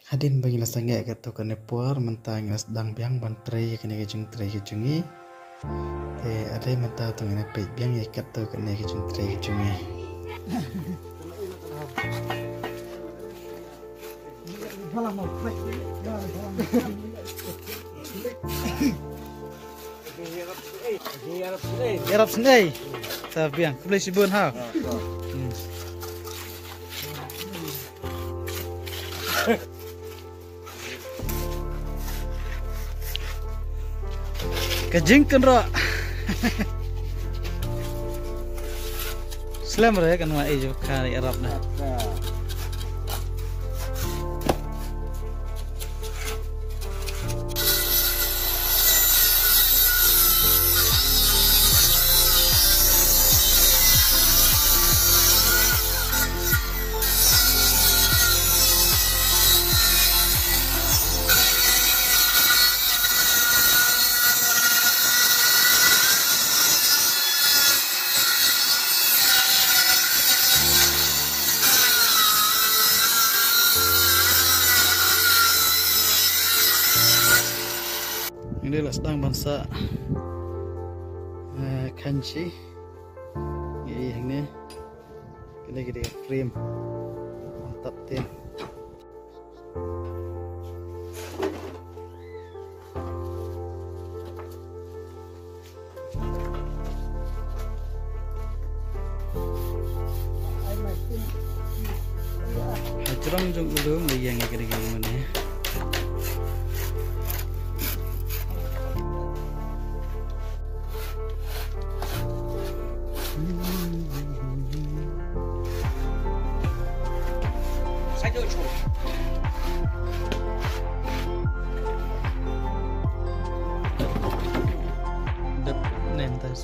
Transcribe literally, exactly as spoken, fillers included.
Hadien ba ngi la sangeh katto katne por, mynta ngi la sdang biang ban trei ïa kane ka jingtrei ka jong ngi. Te hadien mynta to ngin ïa peit biang ïa katto katne ka jingtrei ka jong ngi. Ïarap sngewbha. Sa biang. Khublei shibun ha. Hmm. Ka jingkynroh. Slem re kan wa ïarap na. Ngi la sdang ban sah, eh, khanchi. Ngi ïa hangne. Kane ka dei ka frame. Tap tin. Hajrong jong u lum la ïeng ïa ka dei ka mane. Dep nem tas.